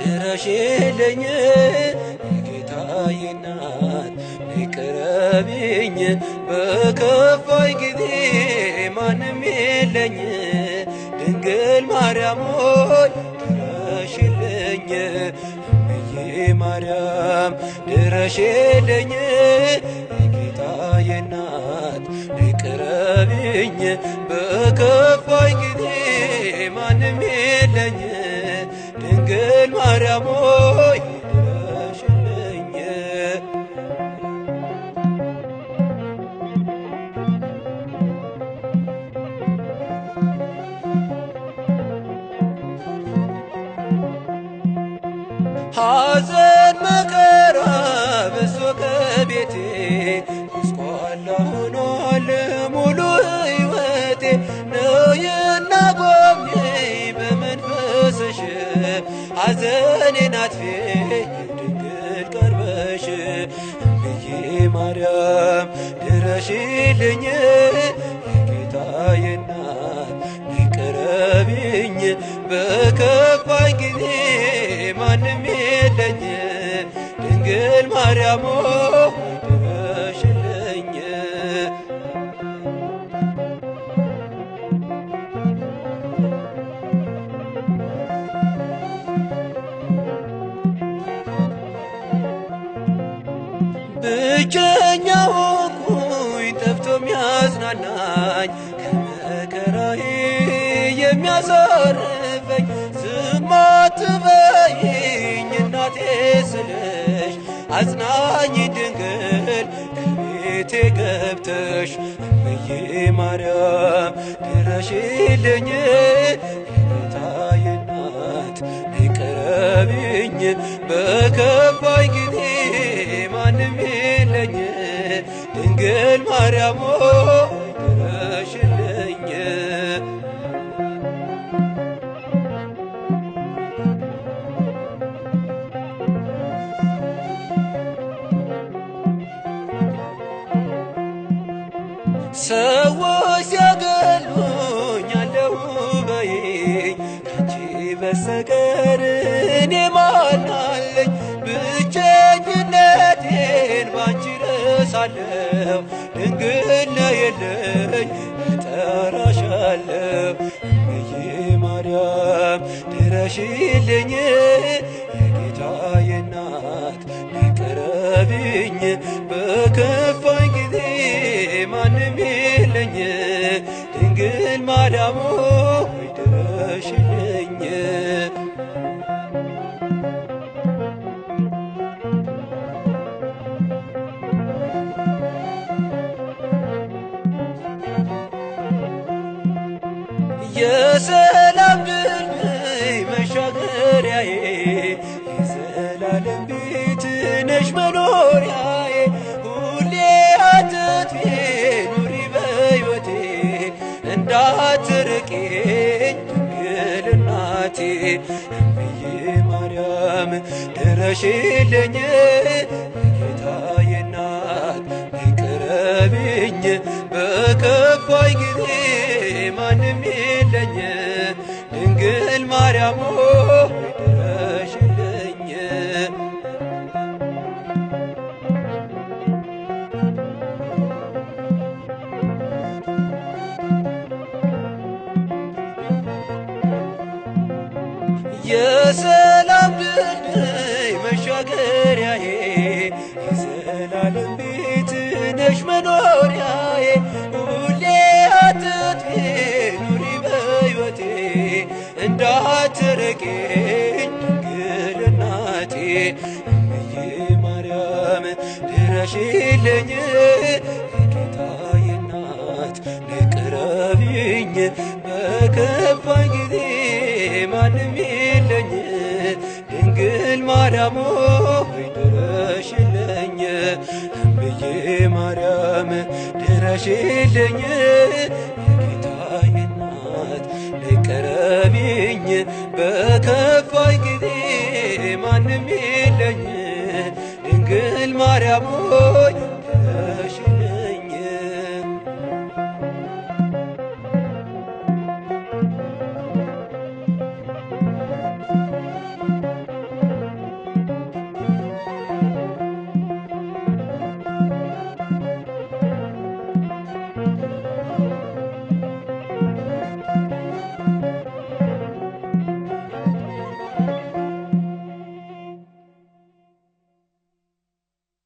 ድረሽልኝ የጌታዬ እናት ነይ ቅረቢኝ በከፋኝ ጊዜ ማንም የለኝ ድንግል ማርያም ሆይ ድረሽልኝ እምዬ ማርያም ድረሽልኝ የጌታዬ እናት ነይ ቅረቢኝ በከፋኝ ጊዜ ማንም የለኝ ድንግል ማርያም ሆይ ድረሽልኝ። ሐዘን መከራ በዝቶ ከቤቴ ጎስቋላ ሆኗል ሙሉ ሕይወቴ ነይና ጎብኚኝ በመንፈስሽ ሐዘኔን አጥፊ ድንግል ቀርበሽ እምዬ ማርያም ድረሽልኝ የጌታዬ እናት ነይ ቅረቢኝ በከፋኝ ጊዜ ማንም የለኝ ድንግል ማርያም ሆይ ድረሽልኝ። ብቸኛ ሆንኩኝ ጠፍቶ የሚያጽናናኝ ከመከራዬ የሚያሳርፈኝ ዝም አትበይኝ እናቴ ስልሽ አጽናኝ ድንግል ከቤቴ ገብተሽ እምዬ ማርያም ድረሽልኝ የጌታዬ እናት ነይ ቅረቢኝ በከፋኝ ጊዜ ማንም የለኝ ድንግል ማርያም ሆይ ድረሽልኝ። ሰዎች ሲያገሉኝ አለሁ በይኝ ካንቺ በስተቀር እኔ ማን አለኝ? ብቸኝነቴን ባንቺ ረሳለሁ ድንግል ነይልኝ እጠራሻለሁ እምዬ ማርያም ድረሽልኝ የጌታዬ እናት ነይ ቅረቢኝ በከፋኝ ጊዜ ማንም የለኝ ድንግል ማርያም ሆይ ድረሽልኝ። የሰላም ድልድይ መሻገሪያዬ የዘላለም ቤት ነሽ መኖሪያዬ ሁሌ አትጥፊ ኑሪ በሕይወቴ እንዳትርቂኝ ድንግል እናቴ እምዬ ማርያም ድረሽልኝ የጌታዬ እናት ነይ ቅረቢኝ በከፋኝ ጊዜ ማንም የለኝ ድንግል ማርያም ሆይ ድረሽልኝ። የሰላም ድልድይ መሻገሪያዬ የዘላለም ቤት ነሽ መኖሪያዬ ሁሌ አትጥፊ ኑሪ በሕይወቴ እንዳትርቂኝ ድንግል እናቴ እምዬ ማርያም ድረሽልኝ የጌታዬ እናት ነይ ቅረቢኝ በከፋኝ ጊዜ ማንም የለኝ ድንግል ማርያም ሆይ ድረሽልኝ እምዬ ማርያም ድረሽልኝ የጌታዬ እናት ነይ ቅረቢኝ በከፋኝ ጊዜ ማንም የለኝ ድንግል ማርያም ሆይ